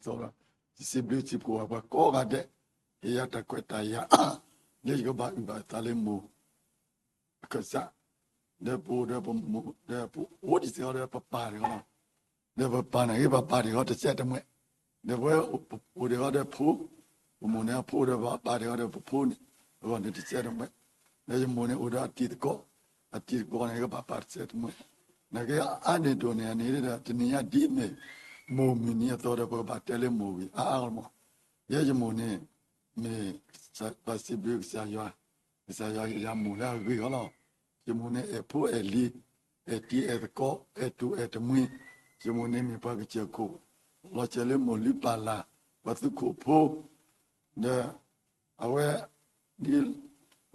သီဒီး ယစံးဘျုးစံးဖှိၣ်ဘၣ်ပှၤကိးဂၤဒဲး ဟ့ၣ်ယၤတၢ်ခွဲးတၢ်ယာ် လၢယကဘၣ်အုၣ်ဘၣ်သးလၢမိၢ် ကစၢ် ဒီးပအိၣ်ဒီးပမိၢ် ဒီးပအိၣ်ဒံးစ့ၢ်ကီးဒီးပပၢ်တဂၤလီၤ. ဒီးပပၢ်န့ၣ်ဂ့ၤ ပပၢ်တဂၤတစဲးတမှဲး, ဒီးပဝဲအိၣ်ဒံးဂီၤဒီးဖိ, ပမိၢ်န့ၣ်အဖိဒီးပပၢ်တဂၤဒီးပဖိန့ၣ် အဂီၢ်န့ၣ်တစဲးတမှဲး, ဒီးယမိၢ်န့ၣ်အိၣ်ဒီးအတံၤသကိး, အတံၤသကိးန့ၣ်ဂ့ၤပပၢ်တစဲးတမှဲး, နာ်က့အါန့ၢ်ဒိၣ်န့ၢ်န့ၣ်ဒီး တနံၤညါဒ်မ့ၢ် မိၢ်မုၢ်နံၤအသိးဒီး ပကဘၣ်တဲလၢမိၢ်ဝံၤအါအါလီၤမး. ယဲယမိၢ်န့ၣ် မ့ၢ်ပစံးဘျုးကစၢ်ယွၤ, ကစၢ်ယွၤဟ့ၣ်ယၤမိၢ်လၢအဂ့ၤအဂီၢ်လီၤ. ယမိၢ်န့ၣ်အဲၣ်ဖိအဲၣ်လံၤ, အဲၣ်တံၤအဲၣ်သကိး, အဲၣ်တူၢ်အဲၣ်တမှံၤ, ယမိၢ်န့ၣ်မ့ၢ်ပှၤကစၢၢ်ခိၣ်, လီၤစၢၤလၢမိၢ်လုၢ်ပၢ်လၢ်, ပှၤသူခိၣ်ဖိ, ဒီး အဝဲ ဒ်လီ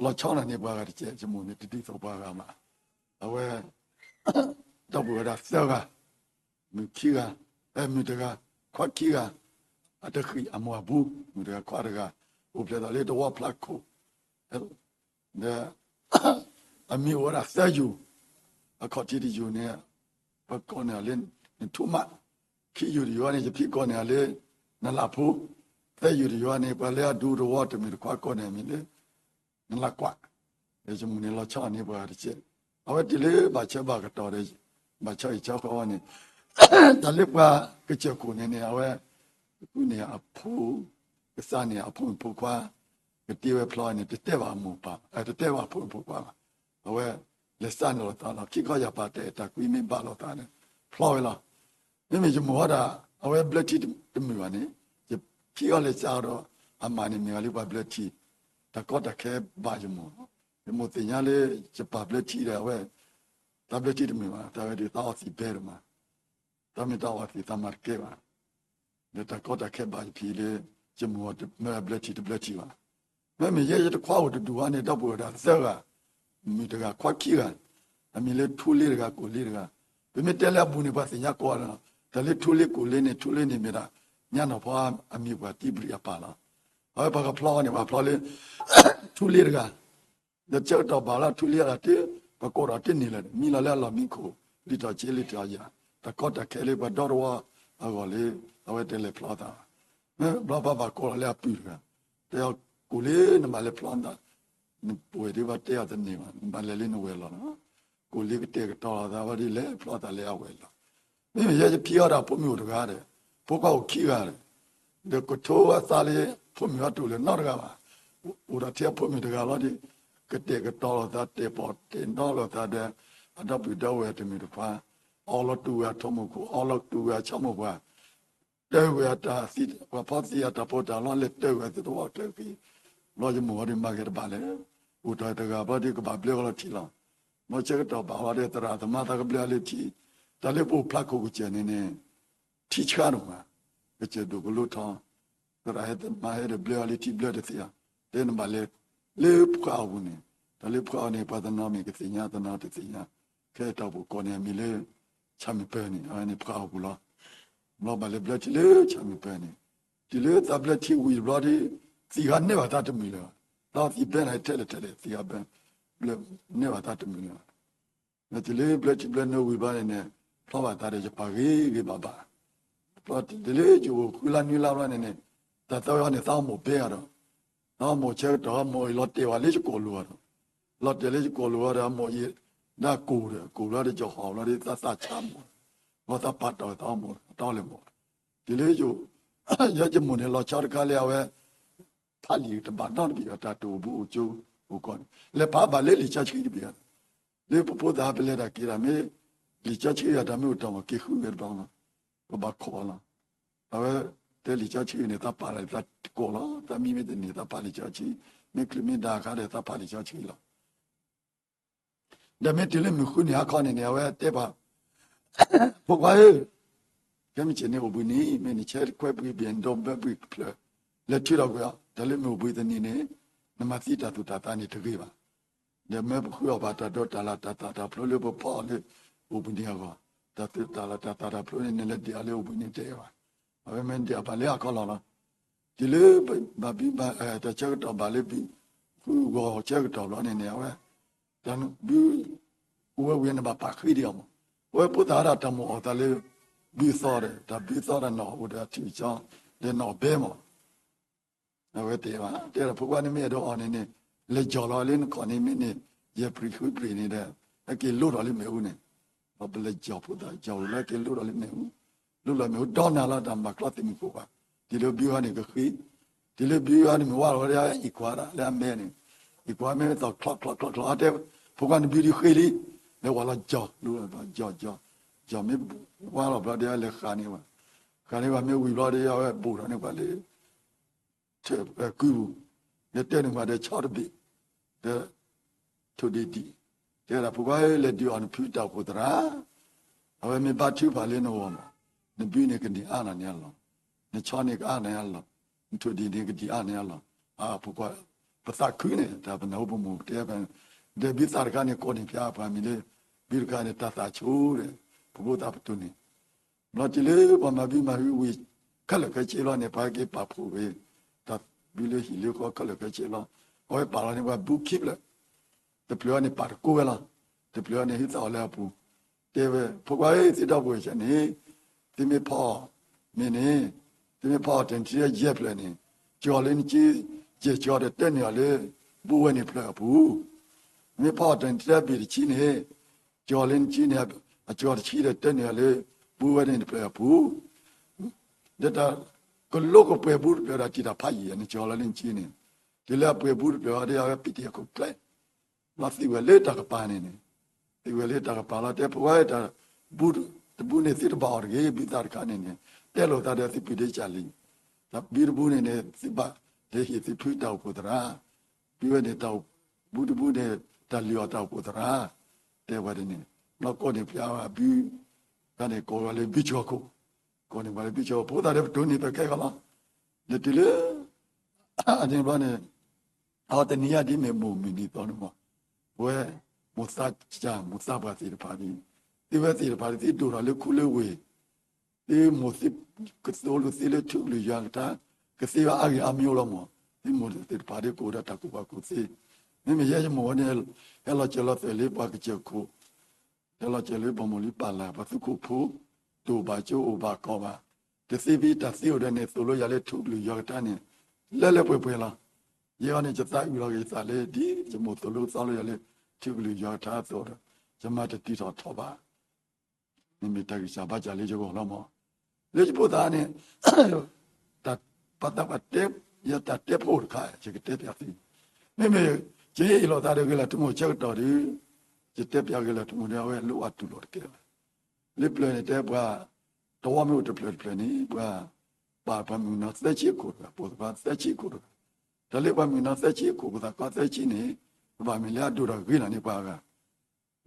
ၤဆီန့ၣ်န့ၣ် ပှၤဂၤတကဲး ယမိၢ်န့ၣ်တဒ်သိးပှၤဂၤဘၣ်. အဝဲ ဒီပုၢ်ဝဲၢ်ဒၣ်သၢဂၤ, မုၣ်ခံဂၤ, အဲ မုၣ်တဂၤ, ခွါခံဂၤ, အတဃံးအမိၢ်အပူၤ မုၣ်တဂၤခွါတဂၤ, အိၣ်ဖျဲၣ်ထီၣ်လၢတဝီဖျးခိၣ်, ဒီး အမံၤအိၣ်ဝဲဒၣ်သၢယိၤ, အခီၣ်ထံးတယိၤန့ၣ် ပှၤကိးန့ၢ်အီၤလၢ နထူမး, ခံယိၤတယိၤန့ၣ် ယဖံးကိးန့ၢ်အီၤလၢ နလၢ်ဖိ, သၢယိၤတယိၤန့ၣ် ပှၤလၢအဒူတဝီတမုၢ်တခွါကိးန့ၢ်အမံၤလၢ နလၢ်ကွၢ်, ယမိၢ်န့ၣ်လီၤဆီန့ၣ်ပှၤတကဲး, အဝဲတုၤလၢဘၣ်ဆၢဘၣ်ကတီၢ်ဒီး ဘၣ်ဆီအံၤဆီဃီဝဲန့ၣ် တၢ်လၢပှၤကစၢၢ်ခိၣ်န့ၣ်န့ၣ် အဝဲ ဃုန့ၢ်အဖိ ကစၢ်န့ၣ်အဖိမုၣ်ဖိခွါ ကတ့ဝဲဖျီန့ၣ် တတဲဘၣ်အမိၢ်ပၢ် တတဲဘၣ်အဖိမုၣ်ဖိခွါဘၣ်. အဝဲ လဲၤစးန့ၢ်လိာ်သးလီၤ. ခံခီယၢ်ပာ်တဲာ်တၢ်ကွံမ့ၢ်ဘၣ်လိာ်သးန့ၣ် ဖျီဝဲလီၤ. မ့မ့ၢ်ယမိၢ်ဝဲဒၣ် အဝဲဘျၢထံတမုာ်ဘၣ်န့ၣ် ယဖံးအီၤလဲၤစးအီၤဒီး အမၤန့ၣ်မ့ၢ်အီၤလၢပှၤဘျၢထံ, တၢ်ကီတၢ်ခဲဘၣ်ယမိၢ်, ယမိၢ်သ့ၣ်ညါလၢ ယပၢ်ဘျၢထံဒီးအဝဲ တၢ်ဘျၢထံတမုာ်ဘၣ်, တၢ်ဝဲဒၣ်သးအီသံၣ်ဘဲဒိၣ်မး, တၢ်မ့ၢ်တၢ်အီသံၣ်သးမၤတကဲဘၣ်, ဒီးတၢ်ကီတၢ်ခဲဘၣ်ယဖံးလၢ ယမိၢ်မၢဘျၢထံတဘျၢထံဘၣ်. မ့မ့ၢ်ယဲယတခွါအိၣ်တဒူၣ်ဘၣ်န့ၣ် ဒီပုၢ်ဝဲၢ်ဒၣ်သၢဂၤ, မုၣ်တဂၤခွါခံဂၤ, အမံၤလၢထူလ့တဂၤကိၣ်လ့တဂၤ, ပမ့ၢ်တဲလၢအပူၤန့ၣ် ပှၤသ့ၣ်ညါကိးဂၤလီၤ. တၢ်လၢထူလ့ကိၣ်လ့န့ၣ် ထူလ့န့ၣ်မ့ၢ်ဒၣ် ညါနီၢ်ဖီအမံၤပှၢ်တံဘြံၤအပၢ်လီၤ. အဝဲပှၤကဖျီအီၤန့ၣ် ပှၤဖျီလၢ ထူလ့တဂၤ ဒီးဆၢကတီၢ်ဘၣ်လၢထူလ့အဂၤတ့ၢ် ပှၤကိးထီၣ်တန့ၢ်လၢၤ မံလီၤလၢအလီၢ်မံခိၣ် လံာ်ထီၣ်ဆ့လံာ်ထီၣ်ယၤ တၢ်ကီတၢ်ခဲလၢပှၤဒီတဝီအဂီၢ်လၢ အဝဲတဲလဲၤဖျီသးဘၣ်. ဘျီပှၤဘၣ်ကိးလီၤလၢအပုၢ်တဂၤ တဲအီၤ ကိၣ်လ့နဘၣ်လဲၤဖျီသး နပှဲၤဒ်ဘၣ်တဲအီၤတန့ၢ်ဘၣ် နဘၣ်လဲၤလၢနဝဲၤလီၢ်လီၤ. ကိၣ်လ့ကတဲာ်ကတီၤလီၤသးဘၣ်ဒ်လဲၣ်ဖျီသးလၢအဝဲၤလီၢ် မ့မ့ၢ်ယဲယဖံးအီၤဒီးအဖိမုၣ်အိၣ်တဂၤဒီး ဖိခွါအိၣ်ခံဂၤဒီး ဒီးကထိအသးလၢ ဖိမုၣ်အီၤတအိၣ်လၢၤနီတဂၤဘၣ်. အိၣ်ဒီးထဲအဖိမုၣ်တဂၤလီၤဒီး ကတဲာ်ကတီၤလိာ်သး တဲာ်ပီၣ်တဲာ်နီလိာ်သးဒီး အဒီပုၢ်ဒီဝဲၢ်တမုၢ်တခွါ အီလီၤတူၢ်ဝဲအထိးမိၢ်ခိၣ် အီလီၤတူၢ်ဝဲအဆီမိၢ်ပှၢ် တၢၢ်ဝဲအတၢ်သံ ပှၤဖီသံအတၢ်ပီးတၢ်လီလၢတၢၢ်ဝဲသ့ၣ်တဝီတၢၢ်ဃံ ဘျီယမိၢ်အီၤဒီးမၤဂ့ၤတဘၣ်လဲၣ်. အိၣ်တ့ၢ်တဂၤဘျီဒီးကဘၣ်ဘျၢကလီၤထံးလီၤ. ဘျီဆၢကတီၢ်ဘၣ်ဝဲဒီးသရၣ်သမါသးကဘျၢအီၤလၢထံ တၢ်လၢပအိၣ်ဖျးခိၣ်ကစၢၢ်န့ၣ်န့ၣ် ထံဆှါဒိၣ်မး ကစၢၢ်ဒိၣ်ကလိထီ သရၣ်ဟဲမၤဟဲဒီးဘျၢအီၤလၢထံဘျၢတသ့ဧါ. တဲနဘၣ်လဲၤ လၢပှၢ်အီၤပူၤန့ၣ် တၢ်လၢပှၢ်အီၤန့ၣ် ပှၤတနီၤမ့ၢ်ကသ့ၣ်ညါတနီၤတသ့ၣ်ညါ ခဲအံၤတၢ်အိၣ်ဖှိၣ်ကိးန့ၢ်အမံၤလၢ ဆၣ်မုၢ်ပၢၤန့ၣ် အဝဲန့ၣ်ပှၢ်အီၤပူၤလီၤ. ဘျီဘၣ်လၢဘျၢထံလၢဆၣ်မုၢ်ပၢၤန့ၣ် တုၤလၢသးဘျၢထံဝံၤတဘျီဒီး သံၣ်ဂၤနဲၣ်ဘၣ်သးတမုာ်လၢၤဘၣ်. သးသံၣ်ဘဲန့ၣ်ထဲလဲၣ်ထဲလဲၣ် သံၣ်ဂၤဘဲ ဘျၢ နဲၣ်ဘၣ်သးတမုာ်လၢၤဘၣ်. တုၤလၢဘျၢထံဘျၢနၢဝံၤဘျီန့ၣ်န့ၣ် ဖျီဘၣ်သးဒီးယပၢ်ဂ့ၤဂ့ၤဘၣ်ဘၣ်. ဘျီတုၤလၢယအိၣ်ဃုလါနွံလါဘျီန့ၣ်န့ၣ် တၢ်သၢဝဲအီၤန့ၣ် သးအီၣ်မိၢ်ဘဲအီၤဒီး သးအီၣ်မိၢ်ဆၢကတီၢ် အမိၢ်အံၤလီၤတဲာ်ဝဲလၢယကိာ်လိၤအီၤဒီး လီၤတဲာ်လၢယကိာ်လိၤအီၤဒီး အမိၢ်အံၤ ဒၣ်ကိၢ်ဒီး ကိၢ်ဘျီဒီးယဟီၣ်ဘျီဒီး သးသၣ်ဆါမိၢ် ဘျီသးပာ်တီၢ်သးအီၣ်မိၢ် တၢ်အီၣ်လဲၣ်မိၢ် တုၤလၢယ ယဲယမိၢ်န့ၣ် လီၤဆီတခါလၢအဝဲ ဖးလံာ်တဘၣ်နီတဘ့ၣ်အတၢ်တအိၣ်ဘူးအိၣ်ကၠိအိၣ်ကီၢ်န့ၣ် လဲၤဖးဘၣ်လၢလံာ်စီဆှံတဘ့ၣ်အီၤ လၢပဖိသၣ်ပလဲၤတၢ်က့ၤတၢ်မ့ၢ် လံာ်စီဆှံအတၢ်မ့ၢ်အိၣ်တ့ၢ်မး က့ၤဃုဝဲတဘျီလီၤ. ပဘၣ်ခိးအီၤလီၤ. အဝဲတဲလံာ်စီဆှံန့ၣ် သးပာ်လၢသးတကိးလီၤ. သးမံမ့ၢ်တန့ၢ် သးပာ်လံာ်စီဆှံ မ့ၢ်ချုးမ့ၢ်ဒါအခါဒီး သးပာ်လံာ်စီဆှံလီၤ. ဒီးမ့ၢ်တုၤလၢမုၢ်ဃုနံၤဟါခီန့ၣ်န့ၣ် အဝဲတဲပှၤ ဖိခွါဧၢ ခဲမုၢ်ဆ့ၣ်န့ၣ်အိၣ်ဘှံးနံၤ မ့ၢ်နဆဲခွဲးပှ့ၤဘ့ၣ် နဒိးဘၢပှ့ၤဖျၢၣ် လဲၤထုးထီၣ်ကွံာ်အီၤ တၢ်လၢမုၢ်အိၣ်ဘှံးတနံၤန့ၣ် နမၤသံတၢ်သူၣ်တၢ်သးန့ၣ်တဂ့ၤဘၣ်. ဒီးမၢပဃုအီၣ်ဘၣ်တၢ်ဒိးတၢ်လၢ်တၢ်သၣ်တၢ်ဖျိလၢပဖီအီၤလၢ အိၣ်ဘှံးနံၤအဂီၢ် တၢ်သူၣ်တၢ်လၢ်တၢ်သၣ်တၢ်ဖျိန့ၣ် နလဲၤဒံးအီၤလၢအိၣ်ဘှံးနံၤတအဲၣ်ဘၣ်. အဝဲမ့ၢ်ဒံးအီၤဘၣ်လၢအခီလီၤလီၤ. တုၤလၢဘၣ်ဘံဘၣ် တၢ်ဆၢကတီၢ်ဘၣ်လၢဘံ ဃုဂီၤဆၢကတီၢ်ဘျီန့ၣ်န့ၣ် အဝဲ တၢ်ဘု အိၣ်ဝဲဝံၤန့ၣ်ဘၣ်ပာ်ဃံဒံးအီၤမး. အဝဲဖိသၣ်ဝဲဒၣ်တၢ်မိၣ်အီၣ်သးလၢ ဘုသီဒီး တၢ်ဘုသီဒီးနီၢ်အိၣ်ဒီးအထံၣ်ကၠီ ဒီးနီၢ်ဘဲမး အဝဲတဲဘၣ် တဲဒီးဖိခွါန့ၣ်မ့ၢ်အဲၣ်ဒိးအီၣ်န့ၣ်န့ၣ် လဲၤကၠီၣ်လီၤလၢနခီၣ်န့ၣ်မ့ၢ်န့ၣ် ယဲၢ်ပြံၤဃုပြံၤန့ၣ်ဒီး ဟဲက့ၤလိထီၣ်လၢမ့ၣ်အူန့ၣ် ဒီးပလဲၤကၠီၣ်ဖိသၣ်ကၠီၣ်ဝံၤလၢက့ၤလိထီၣ်လၢမ့ၣ်အူ လိလီၤမ့ၣ်အူဒီနၤလီၤ တၢ်မၤကျီသ့ၣ်မုၢ်ကိၣ်ဘၣ် တုၤလၢဘုအီၤန့ၣ်ကဃ့ တုၤလၢဘုအီၤန့ၣ်မ့ၢ်ဝါလီၤဝဲဒၣ်အံၤကွၢ်ဒၣ်လၢအမဲန့ၣ် အံၤကွၢ်မ့ၢ်သီၣ်ချီချီချီချီ အတဲ ဖိခွါန့ၣ်ဘုဒုးဃ့လံ လဲၤဝါလီၤကၠီၣ် လိကၠီၣ် ကၠီၣ် ကၠီၣ်မ့ၢ်ဝါလီၤဘျီဒီးလဲၤဃးန့ၢ်ဝဲ ဃးန့ၢ်ဝဲမ့ၢ်ဝံၤဘျီဒီးအဝဲဘူးထီၣ်န့ၢ်ပှၤလၢ ထၢၣ်ကုပူၤ ဒီးတဲန့ၢ်ပှၤဒီးဆီတဘ့ၣ် ဒီး ထိၣ်ဒံၣ်ဒံၣ် တဲဒၣ်ဖိခွါဧၢ လဲၤဒုးအီၣ်နဖုတၢ်အိၣ်ဖှိၣ်သရၣ် အဝဲမ့ၢ်ဘါထုကဖၣ်လၢနဂီၢ်မး နဘုန့ၣ်ကဒံၣ်အါနၤန့ၣ်အလီၢ် နဆီန့ၣ်ကအါနၤအလီၢ် နထိၣ်ဒံၣ်န့ၣ်ကဒံၣ်အါနၤအလီၢ် အဖိခွါ ပသးခုန့ၣ် တၢ်ပနၢ်ဟူပမိၢ်တဲဖဲ ဒီးဘုသးတခါန့ၣ်ကိးန့ၢ်ဖျါပှၤမံၤလၢ ဘုတခါန့ၣ် တၢ်သးဆိဒီး ပဖိသၣ်ပတိၢ်န့ၣ် ဘျီတုၤလၢပှၤမၤဘုမၤဟုဝံၤ ခဲလၢာ်ခဲဆ့လီၤန့ၣ် ပှၤဟဲက့ၤပာ်ဖှိၣ်ဝဲ တၢ်ဘုလၢဟံၣ်လၢဃီခဲလၢာ်ခဲဆ့လီၤ အဝဲပာ်လီၤန့ၢ်ပှၤဘုခံဖျၢၣ် တဖျၢၣ်အံၤန့ၣ်ပာ်တကိးဝဲလီၤ တဖျၢၣ်အံၤန့ၣ် ဟံးသးအီၤလၢအပူၤ တဲဝဲ ဖိခွါဧၢ သုဒီပုၢ်ဝဲၢ်ဆၢန့ၣ် သုမ့ၢ်ဖီအီၣ် မ့ၢ်န့ၣ် သုမ့ၢ်ဖီအီၣ်တနံၤထံယဲၢ်ဖျၢၣ်န့ၣ် ကၠီလၢနစု ယဲၢ်ကၠီဒီးတဲန့ၢ်အီၤလၢ ဘုဝဲန့ၣ်ဖျၢၣ်အပူၤ မ့ၢ်ဖီအီၣ်တနံၤထံဘ့ၣ်တဆံန့ၣ် ကၠီလၢနစုန့ၣ် အကၠီတဆံဒီးတဲန့ၢ်အီၤလၢ ဘုဝဲန့ၣ်တဖျၢၣ်အပူၤ ဒီးတၢ်ကလိကပှဲၤဘုတဖျၢၣ်ဒီးတံာ်တာ်ဖးယံာ်န့ၣ် ကၠီလၢနစုန့ၣ် တုၤလၢအပှဲၤဘုတဖျၢၣ်အီၤဒီးအဝဲပံတံၢ်အခိၣ်ကျဲ လီၤသံဝဲလၢတၢ်ကပၤန့ၣ်န့ၣ် သံဝဲလၢတၢ်ကပၤလီၤ တဲဖိခွါတၢ်ဘုတဘုန့ၣ်သုတဘၣ်အီၣ်တဂ့ၤ ဘုသးတခါန့ၣ်န့ၣ် တဲလိာ်သးဒီးသုပုၢ်ဒ့ကၢ်လံ တၢ်ဘုတဘုန့ၣ်န့ၣ် သုဘၣ်တဟ့ၣ်သုဖုတၢ်အိၣ်ဖှိၣ်သရၣ် ဘုဝဲန့ၣ်တၢ်အိၣ် ဘုတဘုန့ၣ် တၢ်လုၢ်အီၣ်တၢ်အိၣ်ဖှိၣ်သရၣ် တဲဝဲဒ်န့ၣ် ဘျီကိးန့ၢ်ဖျါဝဲဘု တခါန့ၣ်ကိးဝဲလၢဘုကၠီခိၣ် ကိးန့ၢ်ပှၤလၢဘုကၠီခိၣ် ဖိသၣ်ဒီးပတိၢ်န့ၢ်ပခဲကီလီၤ ဒီးတုၤလၢ အန့ၣ်ဘျီန့ၣ် အတနံၤညါဒ်မ့ၢ်မိၢ်မုၢ်နံၤသီန့ၣ်မး ပဝဲ မိၢ်သးကၢ် မိၢ်သးပှၢ်သ့ၣ်တဖၣ်န့ၣ် သုဝဲသ့ၣ်တဖၣ်န့ၣ် သုဒိၣ်ထီၣ်လၢခူလၢဝ့ၢ် သုမိၢ်သုကသိၣ်လိာ်သ့လၢထူကလုၢ်ယွၤကထါ ကသ့ဝဲအါဂ့ၢ်အါမံၤလီၤမး သုမိၢ်သ့ၣ်တဖၣ်ဒ်ကအိၣ်ဒီးတၢ်ကူၣ်ဘၣ်ကူၣ်သ့ မ့မ့ၢ်ယဲယမိၢ်ဝဲန့ၣ် ဟဲလီၤစၢၤလီၤသွဲၣ်လၢပှၤကစၢၢ်ခိၣ် ဟဲလီၤစၢၤလၢပှၤမိၢ်လံပၢ်လၢ် ပှၤသူခိၣ်ဖိ တအိၣ်ဘၣ်ကၠိအိၣ်ဘၣ်ကီၢ်ဘၣ် တသ့ဖဲတၢ်သ့အိၣ်ဒီးန့ၣ် သိၣ်လိယၤလၢထူကလုၢ်ယွၤကထါန့ၣ် လၢလၢပှဲၤပှဲၤလီၤ. ယဲအံၤန့ၣ် ယသးအုးလီၤက့ၤယသးလၢ ဒ်ယမိၢ်သိၣ်လိသီလိယၤလၢ ထူကလုၢ်ယွၤကထါအသိးဒီး ယမၤတတုၤထီၣ်ထီၣ်ဘၣ် မ့မ့ၢ်တၢ်ဂံၢ်စၢ်ဘါစၢ်လၢယဂီၢ်လီၤမး. လၢယဖိသၣ်န့ၣ် တၢ်ပာ်သးပှၢ်တဲ ယတၢ်တဲဖိတခါ ယကတဲပျးသု, မ့မ့ၢ် ယဟ့ၣ်လီၤသးဒီးဂဲၤလီၤထူမိၣ်ဆၢကတီၢ်ဒီး ယတဲပျးဂဲၤလီၤထူမိၣ်ဒီး အဝဲလိၣ်အတူၢ်လိာ်တကဲဘၣ်. လၢပျၢၤန့ၣ်တဲပှၤ တဝီမ့ၢ်အိၣ်တဖျၢၣ်တဖျၢၣ်န့ၣ် ပှၤ ပာ်ပှၤမုၣ်ကနီၤသၢဆံအခိၣ်တဂၤ ပိာ်သပှၢ်သၢဆံအခိၣ်တဂၤ, တၢ်လၢပှၤမုၣ်ကနီၤသၢဆံအခိၣ် ပိာ်သပှၢ်သၢဆံန့ၣ် ကဘၣ်မ့ၢ်လၢအဒိၣ်တၢ်ဂ့ၤနၤန့ၢ်ပှၤအဂၤ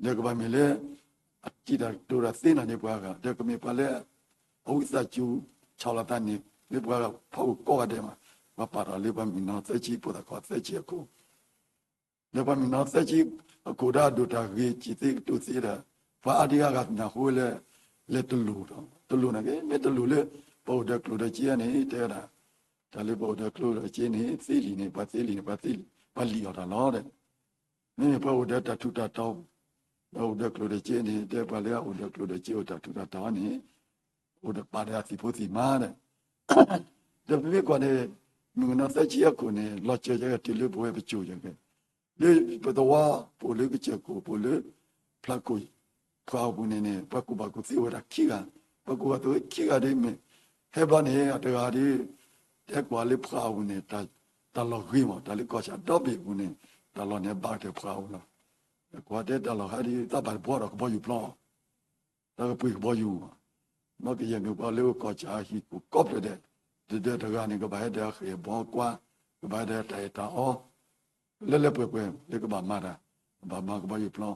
ဒီးကဘၣ်မ့ၢ်လၢ အစံးတၢ်ကတိၤတၢ်သ့နၤန့ၢ်ပှၤအဂၤ, ဒီးကမ့ၢ်ပှၤလၢ အဝံသးစူၤ ဆီၣ်လီၤသးန့ၣ် လၢပှၤဖီခိၣ်ကိးဂၤဒဲးမး, ပှၤပာ်ထီၣ်လၢပှၤမုၣ်ကနီၤသၢဆံ ပိာ်သကိးသၢဆံအခိၣ်, လၢပှၤမုၣ်ကနီၤသၢဆံအခိၣ်ဒီးအဒိၣ်တၢ်ဂ့ၤစံးသ့ကတိၤသ့ဒီး ပှၤအါဒံအါဂၤနၢ်ဟူဝဲလၢ လဲၤတလိၣ်, တလိၣ်န့ၣ်က့ မ့ၢ်တလိၣ်လၢ ပှၤအိၣ်ဒီးကျိၣ်ဒီးစ့န့ၣ် တဲဝဲဒၣ် တၢ်လၢပှၤအိၣ်ဒီးကျိၣ်ဒီးစ့န့ၣ် သ့လံာ်န့ၣ် ပှၤသ့လံာ်န့ၣ် ပှၤသ့လံာ် ပှၤလံၣ်အီၣ်တၢ်လီၤဒီး မ့မ့ၢ်ပှၤအိၣ်ဒီးတၢ်ထူးတၢ်တီၤ ဒီးအိၣ်ဒီးကျိၣ်ဒီးစ့န့ၣ် တဲပှၤလၢအအိၣ်ဒီးကျိၣ်ဒီးစ့အိၣ်တၢ်ထူးတၢ်တီၤန့ၣ် အိၣ်ဒီးပာ်ဒီးအသံၣ်ဖိသံၣ်မါဒီး ဒီးပမ့ၢ်ကွၢ်န့ၣ် မုၣ်ကနီၤသၢဆံအခိၣ်န့ၣ် လီၤစၢၤယဲကတုၤလၢပဝဲပစိၤယဲကဲ လၢပသဝီပအိၣ်လၢကစၢၢ်ခိၣ် ပအိၣ်လၢ ဖျးခိၣ် ဖျးအပူၤန့ၣ်န့ၣ် ပှၤကူၣ်ဘၣ်ကူၣ်သ့အိၣ်ဝဲဒၣ်ခံဂၤ, ပှၤကူၣ်ဘၣ်ကူၣ်သ့ခံဂၤဒ်မ့ၢ် ဟဲဘျီန့ၣ် အတဂၤဒီး တဲကွၢ်လၢဖျးအပူၤန့ၣ် တၢ်လီၢ်ဂ့ၤမး တၢ်လၢကီၢ်ဆၣ်ဒီဘ့ၣ်အပူၤန့ၣ် တၢ်လီၢ်န့ၣ်ဘၣ်ကတၢၢ်ဖျးအပူၤလီၤ. ကွၢ်တဲတၢ်လီၢ်ခါဒ်သးဘၣ်တဘှီဒီးကဘီယူၤပျီ တၢ်ကပှ့ၤကဘီယူၤ, ဘၣ်ကယဲၢ်မ့ၢ်ပှၤလၢကီၢ်ဆၣ်ဟံၣ်ခိၣ်ကိးဖျၢၣ်ဒဲး, တဒၢတဂၤန့ၣ်ကဘၣ်ဟဲဒီးအဃဲၣ်ဘီကွၢ်, ကဘၣ်ဟဲဒီးတၢ်အဲၣ်တၢ်အီ, လၢလၢပှဲၤပှဲၤလၢကဘၣ်မၤတၢ်, ကဘၣ်မၤကဘီယူၤပျီ,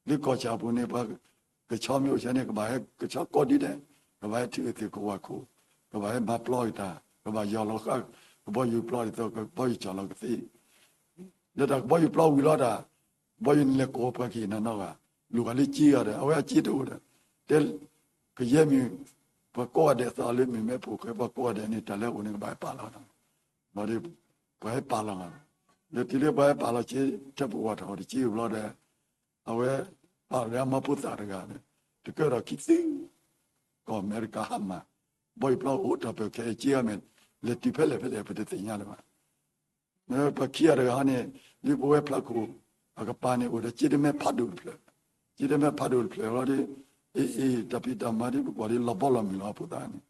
လၢကီၢ်ဆၣ်အပူၤန့ၣ် ပှၤကဆီမ့ၢ်အိၣ်ဆၢန့ၣ် ကဘၣ်ဟဲကဆီကိးဒံးဒဲး, ကဘၣ်ဟဲထုးအသ့ၣ်ခိၣ်ဝၣ်ခိၣ်, ကဘၣ်ဟဲမၤပျီက့ၤတၢ်, ကဘၣ်ယီၢ်လီၤဃာ် ကဘီယူၤပျီဒ်သိးကဘီယူၤကၠီၣ်လီၤကသ့ လၢတၢ်ကဘီယူၤပျီဝံၤလီၤတၢ်, ကဘီယူၤန့ၣ်လဲၤကိးပှၤက့ၤနနီၢ်ဂၤ, လူၤဂၤလၢက့ဂၤဒီး အဝဲအက့တအိၣ်ဒီး, တဲ, ကယဲၢ်မ့ၢ် ပှၤကိးဂၤဒဲးသးလၢမ့ၢ်မဲာ်ဖိဃဲ ပှၤကိးဂၤဒဲးန့ၣ် တၢ်လၢအအိၣ်န့ၣ်ကဘၣ်ဟဲပာ်လီၤ, ဘၣ်ဒီး ပှၤဟဲပာ်လီၤ, ဒီးတုၤလၢပှၤဟဲပာ်လီၤက့ ထၢပဝၢ်ထီၣ်တက့ဘျီဒီး, အဝဲ ပာ်လီၤလၢအမါဖိသၣ်တဂၤန့ၣ်, တကၢၢ်ဒီးခံသ့ ကီၢ်အမဲရကၤဟးမၢ်, ဘီအံၤပျီအိၣ်တၢ်ပၢၢ်ခဲအံၤ က့အီၤမ့ၢ် လဲၤတုၤဖဲလဲၣ်ဖဲလဲၣ် ပတသ့ၣ်ညါလၢၤဘၣ်. ပှၤခံဂၤတဂၤဟီန့ၣ် ဒ်ပဝဲဖျးခိၣ်အကပၤန့ၣ် အိၣ်ဒီးက့တမဲဖးဒိၣ်တဖျၢၣ်, က့တမဲဖးဒိၣ်တဖျၢၣ်လီၤဒီး အ့ အ့ တၢ်ဖံးတၢ်မၤဒ်ပကွၢ်ဒ်လီၤဘီလီၤမုၢ်လီၤ အဖိသၣ်န့ၣ်,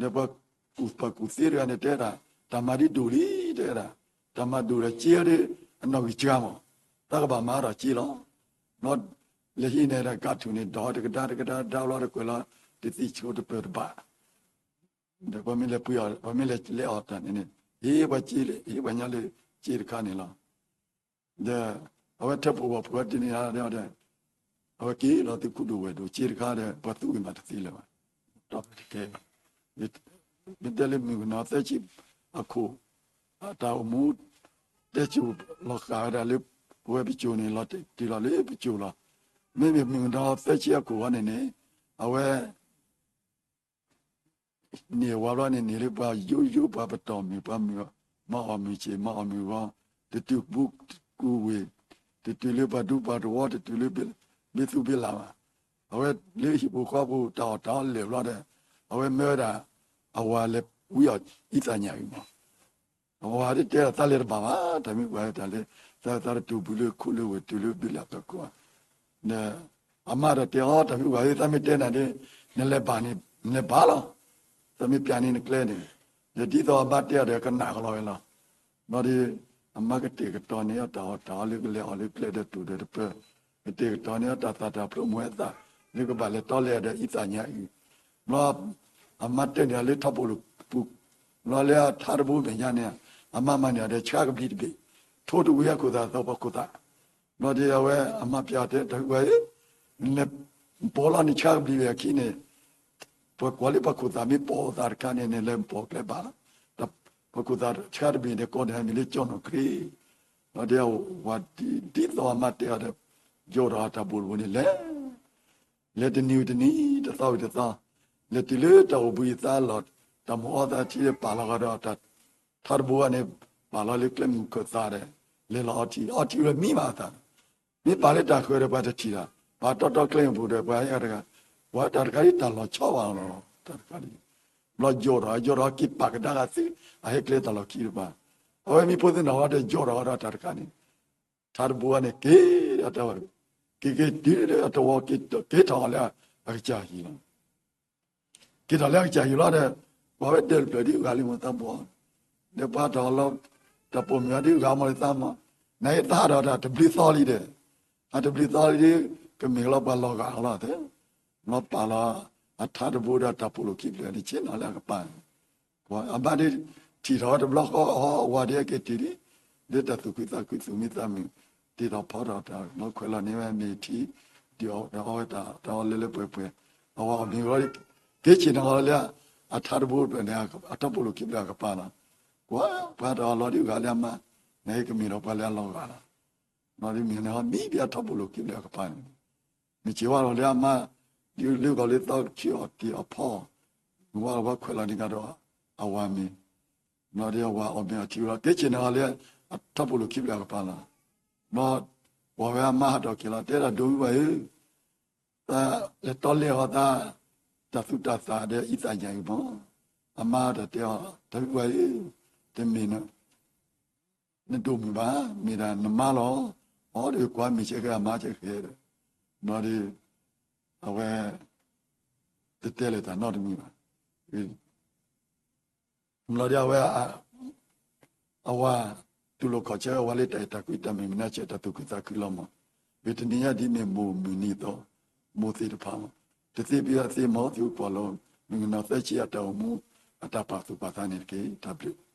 ဒီးပှၤကူၣ်သ့တဂၤန့ၣ် တဲဒၣ် တၢ်မၤဒ်ဒိၣ်လံ တဲဒၣ်, တၢ်မၤဒိၣ်ဒီးက့အီၤဒီး အနီၣ်ဂံၢ်စှၤမး, တၢ်ကဘၣ်မၤဒီးက့လီၤ. လဲၤဟံးန့ၢ်ဒီးကးထူၣ်န့ၣ် ဒီးတကဒါတကဒါဒါဘျီဒီးကွဲးလီၤ တသံၣ်ဆိတပၢၢ်တဘၣ် ဒီးပှၤမ့ၢ်လဲၤပှ့ၤအီၤ ပှၤမ့ၢ်လဲၤလဲၤအီၤတၢ်န့ၣ်န့ၣ် ဟ့ၣ်ပှၤက့ ဟ့ၣ်ပှၤညီလၢက့တခါန့ၣ်လီၤ. ဒီးအဝဲထၢၣ်ပှၤဖိဝဲတနံၤဒီး အဝဲက့ၤလီၤသုးခိၣ်ဒိၣ်ဝဲၢ်ဒိၣ် က့တခါဒီး ပှၤသူၣ်ဂ့ၤမၤတသ့လၢၤဘၣ်. တၢ်ကဲ မ့ၢ်တဲလၢမုၢ်ကနီၤသၢဆံအခိၣ် အတၢ်အိၣ်မူ တဲစိၤလီၤဃာ်ဝဲဒၣ်လၢ ပဝဲပစိၤန့ၣ် လီၤတ့ၢ်လီၤလၢပစိၤလီၤ. မ့မ့ၢ်မုၢ်ကနီၤသၢဆံအခိၣ်ဝဲန့ၣ်န့ၣ် အဝဲ န့ၢ်ဝဲဘျီန့ၣ်န့ၣ်လၢပှၤယိယိပှၤပတီၢ်မုၢ် ပှၤမုၢ်မၤအီၣ်မုၢ်ဆ့ၣ်မၤအီၣ်မုၢ်ဂီၤ, တတုၤကူကူဝ့ၢ်, တတုၤလၢပှၤဒူပှၤတဝီ တတုၤလၢဘ့သူဘ့လၢ်ဘၣ်. အဝဲလၢဟံၣ်ပူၤဃီပူၤတၢ်အီၣ်တၢ်အီလၢာ်ဘျီဒီး အဝဲမၢဝဲဒၣ် အဝၤလဲၤဝံအီၤအံသးညၣ်အံၤမး အဝၤဒ်တဲဒီးသးလဲၤတဘၣ်ဘၣ် တၢ်မ့ၢ်ကွၢ်တၢ်လၢ သးသးတတုၤဘူးလၢခိၣ်လၢဝ့ၢ်တုၤလၢဘ့လၢ်ကီၢ်ခိၣ် အမါဒီးတဲအီၤ တၢ်မ့ၢ်ကွၢ်သးမ့ၢ်တဲနၤဒီး နလဲၤဘၣ်န့ၣ် နလဲၤဘၣ်လီၤ. သးမ့ၢ်ပျးန့ၢ်နကျဲန့ၣ် ဒီးဒ်သိးအမါတဲအီၤဒီးကနၣ်ကလီၤဝဲလီၤ. ဘျီဒီး အမါကတဲာ်ကတီၤန့ၢ်အီၤတၢ်အီၣ်တၢ်အီလၢကလဲၤအီၣ်လၢကျဲဒီးတူၢ်ဒီးတပၢၢ်, ကတဲာ်ကတီၤန့ၢ်အီၤတၢ်သၣ်တၢ်ဖျိမူအသး လၢကဘၣ်လဲၤတီလဲၤဒီးအံသးညါအံၤ ဘျီ အမါတဲန့ၢ်အီၤလၢထီဘိလိာ်ပူၤ, ဘျီလၢအထါတဘိမဲာ်ညါန့ၣ် အမါမၤန့ၢ်အီၤဒီးဆှါကဘျံးတဘ့ၣ်, ထိတဝံၤအခိၣ်သးသီပှၤခိၣ်သး, ဘျီဒီးအဝဲအမါပျးအီၤတဲ တၢ်ဝံၤဝဲဧၢ, နလဲၤပိာ်လီၤနဆှါကဘျံးဝဲအခံန့ၣ်, ပှၤကွၢ်လၢပှၤခိၣ်သးမ့ၢ်ပိာ်အသးတခါန့ၣ် နလဲၤပိာ်ကျဲဘၣ်, ပှၤခိၣ်သးဆှါတဘ့ၣ်န့ၣ် ကိးန့ၢ်မံၤလၢကၠီနီၢ်ခရံာ်, ဘျီဒီးအဝၤ ဒ်သိးအမါတဲအီၤဒီး ယိးထီၣ်အတၢ်ဘိၣ်တဘိန့ၣ်လဲၤ လဲၤတနံၤဝံၤတနံၤ တသီဝံၤတသီ, လဲၤတုၤလၢတၢ်အိၣ်ဘှံးအသးလီၢ် တၢ်မုၢ်အီသးထံဒီးပာ်လီၤဂာ်ဒီးတၢ် ထါတဘိန့ၣ် ပာ်လီၤလၢကျဲမုၢ်ခၢၣ်သးဒီး လဲၤလီၤအီထံ အီထံဝဲမံဘၣ်အသး, မ့ၢ်ပာ်လၢတၢ်ဃၢၤဒီးပှၤတထံၣ်တၢ်, ပာ်တီတီကျဲမုၢ်ပူၤဒီးပှၤဟဲဂၤတဂၤ, ပှၤတၢ်တခါဒ်တၢ်လီၤဆီဘၣ်လီၤ တၢ်တခါဒ်, ဘျီယိးထီၣ်ယိးထီၣ်က့ၤပာ်ကဒါဂၤသု အဟဲကျဲတၢ်လီၢ်ခံတပၤ, အဝဲမ့ၢ်ဖိသ့ၣ်နီၣ်ဝဲဒီးယိးထီၣ်ဝဲဒီးတၢ်တခါန့ၣ် ထါတဘိန့ၣ် က့ၤဒီးတဝီ, က့ၤက့ၤတုၤဒီးအတဝီ က့ၤထီၣ်လၢအကစၢ်ဟံၣ်လီၤ. က့ၤထီၣ်လၢအကစၢ်ဟံၣ်လီၤဒီး ပှၤဝဲဒၢးတဖျၢၣ်ဒ်အဂၤလံမ့ၢ်သးဘိ, ဒီးပှၤတၢ်အီၣ်လီၤ တၢ်ပိာ်မုၣ်အီၤဒ်အဂၤမ့ၢ်လၢသးမး, နအံၤသးဒီးတၢ်တဘျုးသီလံဒီး, အတဘျုးသီလံဒီး ကမ့ၢ်လီၤပှၤလီၤဂာ်လီၤသ့, လီၤပာ်လီၤအထါတဘိဒီးတၢ်ပိာ်လိာ်ခံဖျၢၣ်န့ၣ် ဆ့ၣ်နီၤလၢအကပၤန့ၣ် အဘၣ်ဒ်ထံၣ်ထီၣ်တဘျီဃီအီၤ အဝၤဒ်အက့ၤတုၤဒ် ဒ်တၢ်သူၣ်ခုသးခုသူၣ်မံသးမုာ် တ့ထီၣ်ဖီထီၣ်တၢ် လီၤခွဲးလီၤန့ၢ်ဝဲမ့ၢ်ထံ ဒ်အီၣ်ဝဲတၢ်အီလၢလၢပှဲၤပှဲၤ အဝၤအီၣ်မ့ၤဝဲ က့ၤဆ့ၣ်နီၤလၢ အထါတဘိဖျၢၣ်န့ၣ် အထီၣ်ပိာ်လိာ်ခံဖျၢၣ်အကပၤလီၤ. ကွၢ် ပှၤတၢ်အီၣ်လီၤဒ်ဂၤလၢအမါ နဟဲကမ့ၢ်ဒီးပှၤလၢအလီၤဂာ်လီၤ. ဘျီဒ်မ့ၢ်န့ၣ်ဟီ မံဘၣ်အထီၣ်ပိာ်လိာ်ခံဖျၢၣ်အကပၤန့ၣ် မ့ၢ်စ့ၢ်ဝဲလီၤလၢအမါ ဒ်လၢဂီၤလၢသီကဆံအီၣ်တ့ၢ်အဖီ မ့ၢ်ဝဲလီၤပှၤခွဲးလီၤန့ၢ်ကဒီး အဝၤမ့ၤ ဘျီဒီးအဝၤအီၣ်မ့ၤအီထံဝဲလီၤ က့ၤဆ့ၣ်နီၤလၢ အထီၣ်ပိာ်လိာ်ခံဖျၢၣ်အကပၤလီၤ. ဘျီ ဝၤဝဲအမါဟးထီၣ်က့ၤလီၤ တဲဒၣ်ဒိမုၣ်ဝဲဧၢ, သးလဲၤတီလဲၤအီၤသး တၢ်သူၣ်တၢ်သးဒီးအံသးညါအံၤမး, အမါတၢ်တဲအီၤ တၢ်မုၣ်ဝဲဧၢ, တမ့ၢ် နဒိၣ်မုၣ်ဘၣ်, မ့ၢ်ဒၣ်နမါလီၤ. အီဒီးကွၢ်မ့ၢ်ဆဲးဃဲအမါဆဲးဃဲဒီး, ဘျီဒီး အဝဲ တတဲလၢၤတၢ်နီတမံၤဘၣ်. ဘျီဒီးအဝဲ အဝၤ တူၢ်လိာ်ခီၣ်ဆၢအဝၤလၢတၢ်အဲၣ်တၢ်ကွံတၢ်မုၢ်မနုၤဆဲးတၢ်သူၣ်ခုသးခုလီၤမး. ဝံၤတနံၤညါဒ်မ့ၢ်မိၢ်မုၢ်နံၤအသိး, မိၢ်သ့ၣ်တဖၣ်မး, တသ့ဖဲအသ့မး သုပှၤလီၤ, မုၢ်ကနီၤသၢဆံအတၢ်အိၣ်မူ အတၢ်ပာ်သူၣ်ပာ်သးန့ၣ်တက့ၢ်. တၢ်ဘျုး